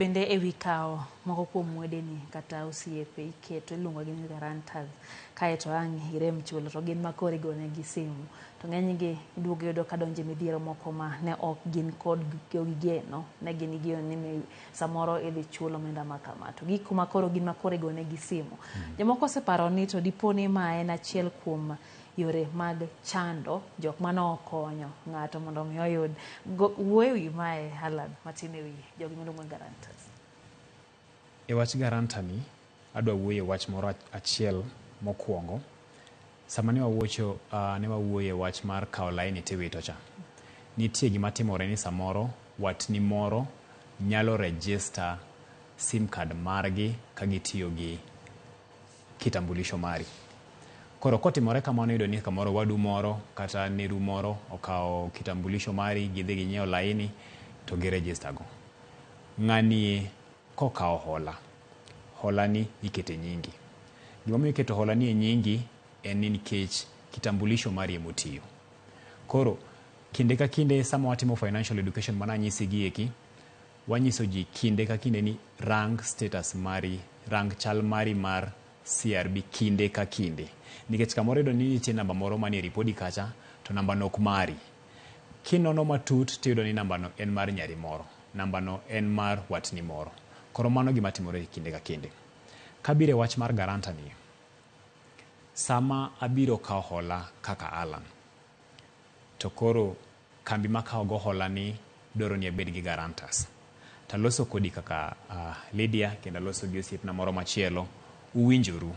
Bende e wi kawo moko kuom wedeni kata osiepe iketo iluongo gi ni guarantors, kaeto ang' irem chulo to gin ma koro igonegi simu to ng'enygi iduogo iyudo ka donjo e midhiero moko ma ne ok gin kod geno ne gin gi geno ni samoro idhi chul omenda ma kama to gik kuma koro gin ma koro igonegi simu. Jomoko oseparo ni to dipo ni ma en achiel kuom yore mag chando jok mane okonyo ng'ato mondo mi oyud wuoyo e wi mae. Alan, matin e wi jogi miluongo ni guarantors. E wach guarantor ni, adwa wuoyo e wach moro achiel mokwongo. Sama ne wawuocho, ne wawuoyo e wach mar kawo laini tiwito cha. Nitie gima timore ni samoro watni moro nyalo register sim card margi ka gitiyo gi kitambulisho mari. Koro kotimore kamano, iyudo ni kamoro wadu moro kata neru moro okawo kitambulisho mari, gidhi ginyiewo laini to gi register go. Ng'ani kokawo hola, hola ni ikete nyingi. Gimomiyo iketo hola ni e nyingi en ni nikech kitambulisho mari emotiyo. Koro kinde ka kinde sama watimo financial education mana anyisi gi eki, wanyiso ji kinde ka kinde ni rang status mari, rang chal mari mar CRB kinde ka kinde. Nikech kamoro iyudo ni nitie namba moro manie ripodi kacha, to namba no ok mari. Kinono matut tiyudo ni namba no en mar nyari moro, namba no en mar watni moro. Koro mano gima timore kinde ka kinde. Kabiro e wach mar guarantor ni, sama abiro kawo hola kaka Alan, to koro kambi makawo go hola ni dwaro ni abed gi guarantors. Taloso kodi kaka Lydia, kendo aloso gi osiepna moro machielo, uwinjoru.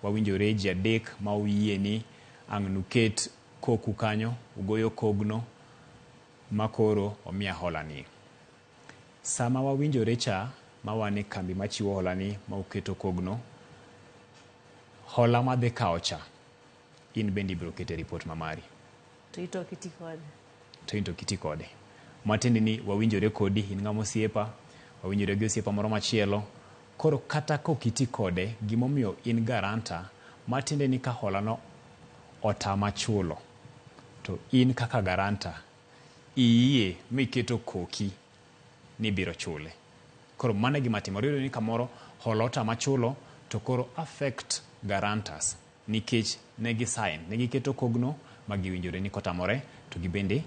Wawinjore ji adek ma uyie ni ang' nuket koku kanyo, ugoyo kogno ma koro omiya hola ni. Sama wawinjore cha, ma wan e kambi machiwo hola ni ma uketo kogno, hola madhi kawo cha, in bende ibiro keto e ripot ma mari. To ito ok iti kode. To in to ok iti kode. Matiende ni wawinjore kodi, in ng'ama osiepa, wawinjore gi osiepa moro machielo. Koro kata kok iti kode, gimomiyo in guarantor, matiende ni ka hola no otama chulo, to in kaka guarantor, iyie miketo koki ni ibiro chule. Koro mano e gima timore. Iyudo ni kamoro hola otama chulo, to koro affect guarantors nikech ne gi sign, ne giketo kogno ma giwinjore ni kotamore to gibende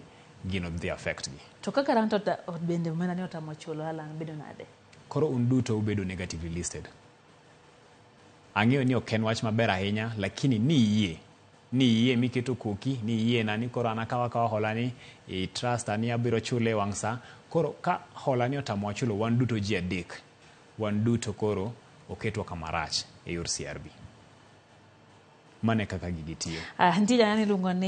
gino dhi affect gi. To ka guarantor bende omenda ni otamo chulo, Alan, bedo nade? Koro un duto ubedo negatively listed. Ang'eyo ni ok en wach maber ahinya, lakini ni iyie, ni iyie miketo koki, ni iyie na ni koro an akawo akawa hola ni, i trust ni abiro chule e wang' sa. Koro ka hola ni otamowa chulo wan duto ji adek, wan duto koro oketwa kama rach e yor CRB. Mano e kaka gigi tiyo. Nitie jana miluongo ni